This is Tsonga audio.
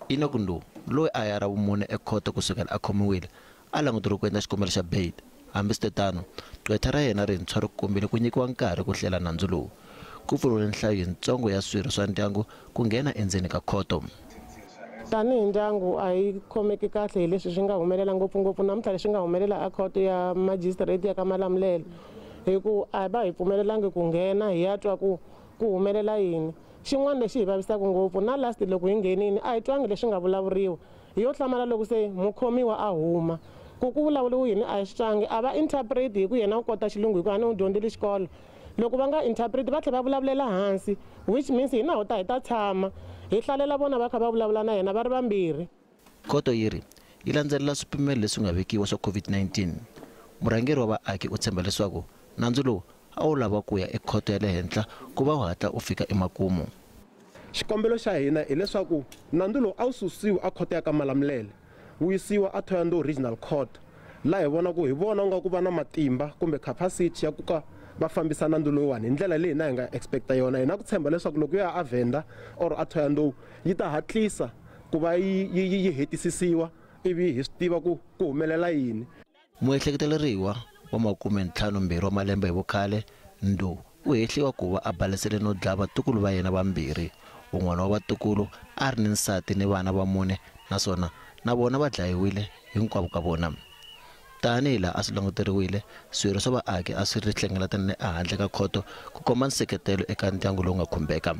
Enoch Ndou, loyi a ya ra vumune ekhoto kusukela a khomiwile, a languteriwe ku endla xikombelo xa bail. Hambiswiritano, gqwetha ra yena rintshwa ri kombele ku nyikiwa nkarhi ku hlela nandzu lowu. Ku pfuriwile nhlayo yintsongo ya swirho swa ndyangu ku nghena endzeni ka khoto. Tanihi ndyangu a hi khomeki kahle hi leswi swi nga humelela, ngopfungopfu namuntlha leswi nga humelela a khoto ya magistrate ya ka Malamulele, hi ku a va hi pfumelelangi ku nghena hi ya twa ku ku humelela yini. Xin'wana lexi hi vavisaka ngopfu, na last loko hi nghenini a hi twangi leswi nga vulavuriwa, hi yo hlamala loko se mukhomiwa a huma ku ku vulavuriwa yini a hi swi twangi. A va interpret hi ku yena u kota xilungu, hi ku a ni u dyondzile xikolo. Loko va nga interpret va tlhela va vulavulela hansi, which means hina ho ta hi ta tshama hi hlalela vona va kha va vulavula na yena va ri vambirhi. Khoto yi ri yi landzelela swipimelo leswi nga vekiwa swa COVID-19. Murhangeri wa vaaki u tshemba leswaku nandzu lowu a wu lava ku ya ekhoto ya le henhla ku va wu hatla u fika emakumu. Xikombelo xa hina hileswaku nandzu lowu a wu susiwi a khoto ya ka Malamulele, wu yisiwa a Thohoyandou Regional Court, laha hi vona ku hi vona u nga ku va na matimba kumbe capacity ya ku ka va fambisa nandzu lowuwani hi ndlela leyi hina hi nga expecta yona. Hi na ku tshemba leswaku loko yo ya a Venda or a Thohoyandou yi ta hatlisa ku va yi hetisisiwa, ivi hi swi tiva ku ku humelela yini. Muehleketeleriwa wa 52 wa malembe hi vukhale, Ndou, u hehliwa ku va a balesele no dlaya vatukulu va yena vambirhi. Un'wana wa vatukulu a ri ni nsati ni vana va mune, naswona na vona va dlayiwile hinkwavo ka vona. Tanihi laha a swi languteriwile, swirho swa vaaki a swi ri hlengeletanile ehandle ka khoto ku komba nseketelo eka ndyangu lowu nga khumbeka.